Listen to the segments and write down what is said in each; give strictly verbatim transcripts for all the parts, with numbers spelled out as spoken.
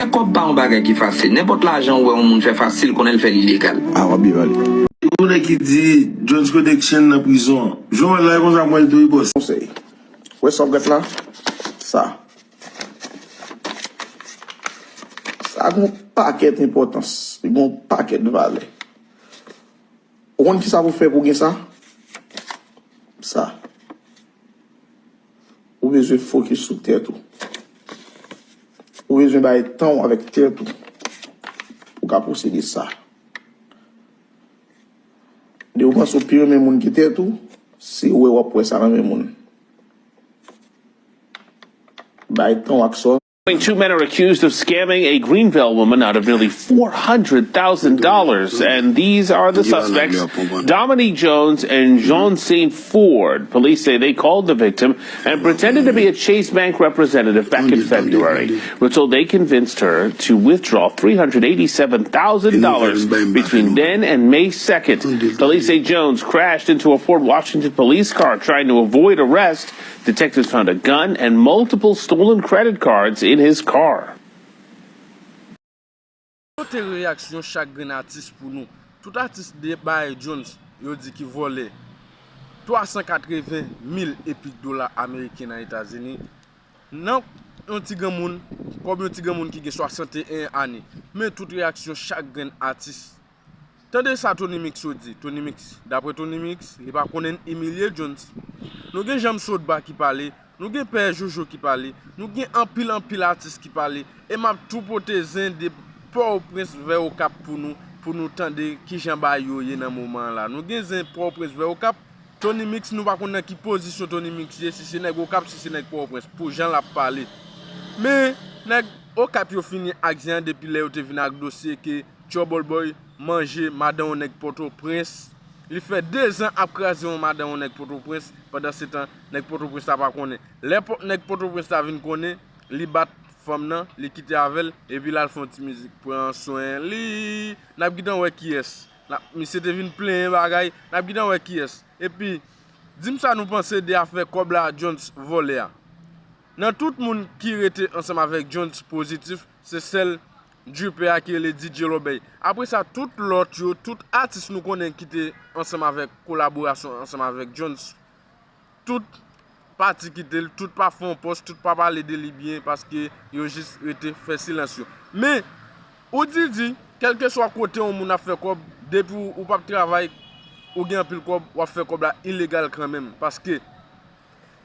Kòb pa yon bagay ki fasil. Nenpòt lajan ou wè yon moun fè fasil, konnen l fè l ilegal. Ah, w ap byen pale. Yon nèg ki di Jones Production nan prizon. Jan w wè l la, e konsa mwen tou, wi, bòs. Konsèy. Wè sa w gad la? Sa. Sa gon pakèt enpòtans. Li gon pakèt valè. Ou konn kisa pou fè pou gen sa? Sa. Ou bezwen fokis sou tèt ou. Ou bezwen bay tan w avèk tèt ou pou w ka posede sa. Depi w panse w pi renmen moun ke tèt ou, se wè w ap wè sa nan men moun. Bay tan w ak sa w. Two men are accused of scamming a Greenville woman out of nearly four hundred thousand dollars, and these are the suspects, Dominique Jones and Jean Saint Ford. Police say they called the victim and pretended to be a Chase Bank representative back in February. We're told they convinced her to withdraw three hundred eighty-seven thousand dollars between then and May second. Police say Jones crashed into a Fort Washington police car trying to avoid arrest. Detectives found a gun and multiple stolen credit cards in his car. Kote reyaksyon chak grenn atis pou nou? Tout atis de bay Jones, yo di ki vòlè twa san katreven mil epik dola ameriken nan Etazini, nan yon ti granmoun, kòb yon ti granmoun ki gen swasanteyen ane. Men tout reyaksyon chak grenn atis. Tande sa Tony Mix yo di. Tony Mix, daprè Tony Mix, li pa konnen imilye Jones. Nou gen Jean Sotba ki pale, nou gen Pè Jojo ki pale, nou gen anpil, anpil atis ki pale, e m ap tou pote zen de Pòtoprens vè Okap pou nou, pou nou tande kijan bagay yo ye nan moman an la. Nou gen zen Pòtoprens vè Okap, Tony Mix, nou pa konn nan ki pozisyon Tony Mix ye, si se nèg Okap, si se nèg Pòtoprens, pou jan l ap pale. Men, nèg Okap yo fini ak zen an depi lè yo te vin ak dosye ke Trouble Boy manje madan yon nèg Pòtoprens. Li fè dezan ap kraze yon madan yon nèg Pòtoprens. Pandansetan, nèg Pòtoprens la pa konnen. Lè pò-, nèg Pòtoprens la vin konnen, li bat fanm nan, li kite avè l, epi l al fè yon ti mizik. Pran swen li. N ap gentan wè kiyès. N ap, misye te vin plenyen bagay. N ap gentan wè kiyès. Epi, di m sa nou panse de afè kòb la Jones vòlè a. Nan tout moun ki rete ansanm avèk Jones pozitif, se sèl dripper a ki rele D J Lobey. Apre sa, tout lòt yo, tout atis nou konnen ki te ansanm avèk, kolaborasyon ansanm avèk Jones, tout pati kite l, tout pa fè yon pòs, tout pa pale de li byen paske yo jis rete fè silans yo. Men, ou di di, kèlkeswa kote yon moun ap fè kòb, depi w, ou p ap travay, ou gen anpil kòb, w ap fè kòb la ilegal kanmenm. Paske,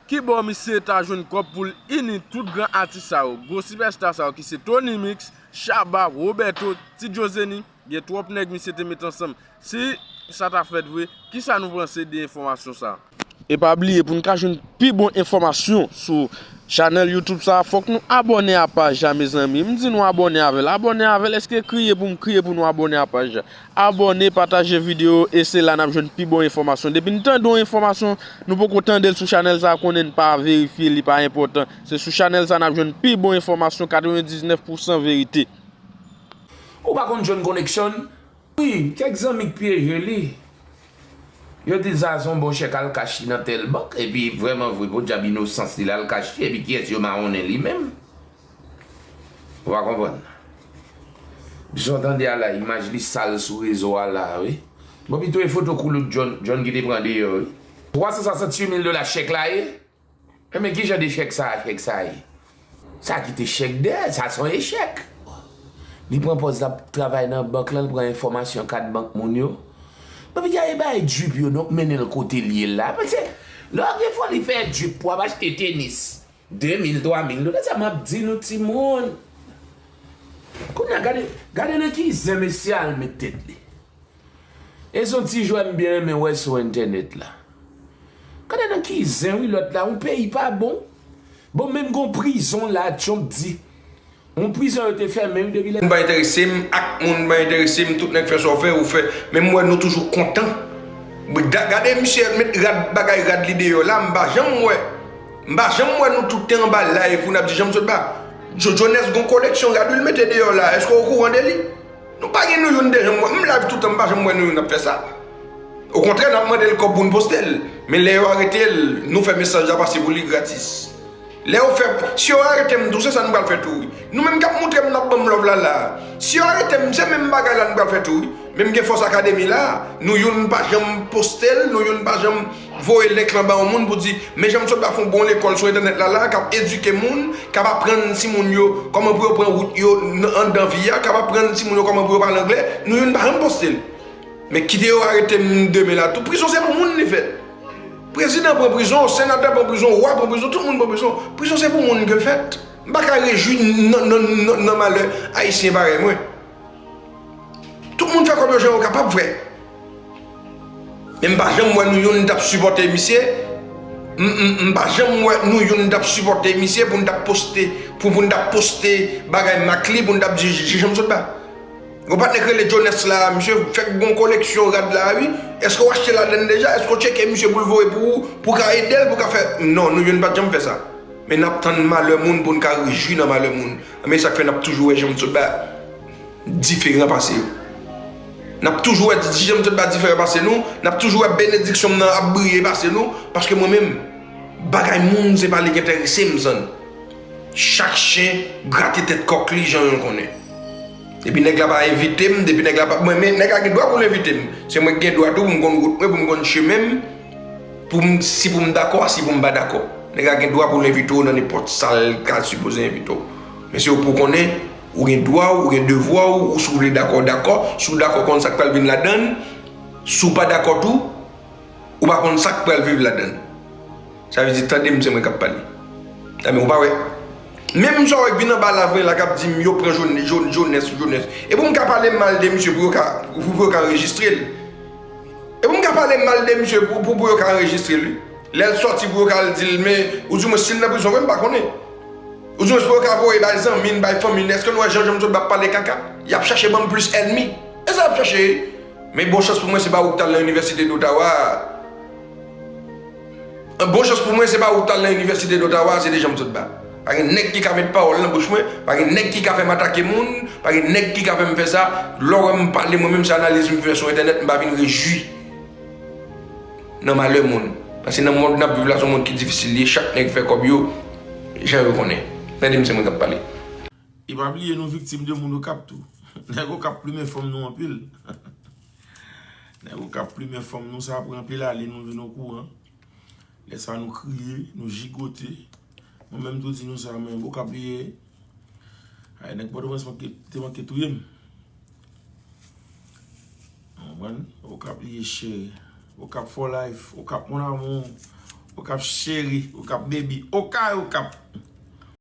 ki bò misye ta jwenn kòb pou l ini tout gran atis sa yo, gwo sipèsta sa yo ki se Tony Mix, Shabba, Roberto, Ti Joe Zenny, gen twòp nèg misye te met ansanm. Si sa ta fèt vre, kisa nou panse de enfòmasyon sa a? E pa bliye, pou n ka jwenn pi bon enfòmasyon sou chanèl YouTube sa a, fòk nou abòne a paj la, mezanmi. M di nou abòne avè l. Abòne avè l, èske kriye pou m kriye pou nou abòne a paj la? Abòne, pataje videyo, e se la n ap jwenn pi bon enfòmasyon. Depi n tande yon enfòmasyon, nou poko tande l sou chanèl sa a, konnen n pa verifye, li pa enpòtan. Se sou chanèl sa a n ap jwenn pi bon enfòmasyon, katrevendiznèf pousan verite. Ou pa konn John Connection? Wi, kèk zanmi k pyeje li. Yo di l sa se yon bon chèk alkach li nan tèl bank, epi vrèman vre, podyab inosans li, l alkach li, epi kiyès yo mawonnen li menm? Ou pa konprann? Jan w tande a la, imaj li sal sou rezo a la, wi. Bon, pito e foto koulout John, John ki te pran deyò, wi. Twa san swasanntuit mil dola chèk la ye? Enben, ki jan de chèk sa a, chèk sa a ye? Sa kite chèk dèyè, sa se yon echèk. Li pran pòz l ap travay nan bank lan, li pran enfòmasyon kat bank moun yo. Bon, pito e bay drip yo, donk mennen l kote l ye la. Paske, lè w gen fò li fè drip pou w ap achte tenis. De mil, twa mil dola, sa m ap di nou timoun. Kounye a, gade, gade nan ki zen mesye a al met tèt li. E se yon ti jwè m byen renmen wè sou entènèt la. Gade nan ki zen wi lòt la, yon peyi pa bon. Bon, menm gon prizon la, Trump di. Yon prizon yo te fèmen wi depi lè. Moun pa enterese m, ak moun pa enterese m, tout nèg fè sa w fè, ou fè. Men m wè nou toujou kontan. Ga-, gade misye met rad, bagay rad li deyò la, m pa janm wè. M pa janm wè nou tout te anba live pou n ap di janm sot ba. Jo-, Jones gon koleksyon rad wi l mete deyò la, èske w okouran de li? Nou pa gen nou youn te janm wè. M live toutan, m pa janm wè nou youn ap fè sa. Okontrè, n ap mande l kòb pou n poste l. Men lè yo arete l, nou fè mesaj la pase pou li gratis. Lè yo fè, si yo arete m tou, se sa n pral fè tou, wi. Nou menm k ap montre m n ap ban m love la la. Si yo arete m, se menm bagay la n pral fè tou, wi. Men m gen Fòs Akademi la, nou youn pa janm poste l, nou youn pa janm voye link lan ba yon moun pou di, men Jean Sotba fè yon bon lekòl sou entènèt la la, k ap edike moun, k ap aprann timoun yo kòman pou yo pran wout yo nan, anndan vi a, k ap aprann timoun yo kòman pou yo pale anglè, nou youn pa janm poste l. Men kite yo arete m demen la tou, prizon se pou moun li fèt. Prezidan pran prizon, senatè pran prizon, wa pran prizon, tout moun pran prizon. Prizon se pou moun ke l fèt. M pa ka rejwi nan, nan, nan, nan malè ayisyen parèy mwen. Tout moun fè kòb yo jan yo kapab, frè. Men m pa janm wè nou youn t ap sipòte misye. M, m, m pa janm wè nou youn t ap sipòte misye pou n t ap poste, pou, pou n t ap poste bagay m ak li, pou n t ap di, di, di jan m sot ba. Gon patnè k rele Jones la, misye fèk gon koleksyon rad la, wi. Èske w achte ladann deja? Èske w tcheke misye pou l voye pou ou, pou w ka ede l, pou w ka fè? Non, nou youn pa t janm fè sa. Men n ap tann malè moun pou n ka rejwi nan malè moun. Men sa k fè n ap toujou wè Jean Sotba diferan pase yo. N ap toujou wè Jean Sotba diferan pase nou, n ap toujou wè benediksyon m nan ap briye pase nou, paske mwen menm, bagay moun se pa li k enterese m, zann. Chak chen grate tèt kòk li jan yo konnen. Depi nèg la pa envite m, depi nèg la pa, mwen, men nèg la gen dwa pou l envite m. Se mwen ki gen dwa tou pou m konn wout mwen, pou m konn chemen m, pou m, si pou m dakò, si pou m pa dakò. Nèg la gen dwa pou l envite w nan nenpòt sa l ka sipoze envite w. Men se ou pou konnen, ou gen dwa w, ou gen devwa w, ou si w vle dakò, dakò, si w dakò konn sa k pral vin ladan l, si w pa dakò tou, ou pa konn sa k pral viv ladan l. Sa vle di, tande m, se mwen k ap pale. Tande, ou pa wè. Menm sa w wè k vin anba live mwen la k ap di m yo pran Jones, Jones, Jones. E pou m ka pale mal de misye pou yo ka, pou, pou yo ka anrejistre l. E pou m ka pale mal de misye pou, pou, pou yo ka anrejistre l, wi. Lè l sòti pou yo ka al di l, men, ou di mwen si l nan prizon vre, m pa konnen. Ou di mwen pou yo ka voye bay zanmi n, bay fanmi n, èske nou wè jan Jean Sotba ap pale kaka? Y ap chache ban m plis ènmi. E sa y ap chache, wi. Men bon chans pou mwen, se pa ou k t al nan Inivèsite d'Ottawa a. Bon chans pou mwen, se pa ou k t al nan Inivèsite d'Ottawa a, se de Jean Sotba. Pa gen nèg ki ka met pawòl nan bouch mwen, pa gen nèg ki ka fè m atake moun, pa gen nèg ki ka fè m fè sa. Lè w wè m pale, mwen menm, se analiz m fè sou entènèt, m pa vin rejwi nan malè moun. Paske nan mond n ap viv la, se yon mond ki difisil li ye, chak nèg fè kòb yo jan yo konnen. Tande m, se mwen k ap pale. E pa bliye nou viktim de moun Okap tou. Nèg Okap plimen fanm nou anpil. Nèg Okap plimen fanm nou, sa pran anpil ane nou vin okouran. Lè sa nou kriye, nou jigote. Mwen menm tou di nou sa, men Okap li ye. Ay, nèg Pòtoprens manke, te manke touye m. Ou konprann? Okap li ye cheri. Okap for life. Okap mon amour. Okap cheri. Okap baby. Okay, Okap.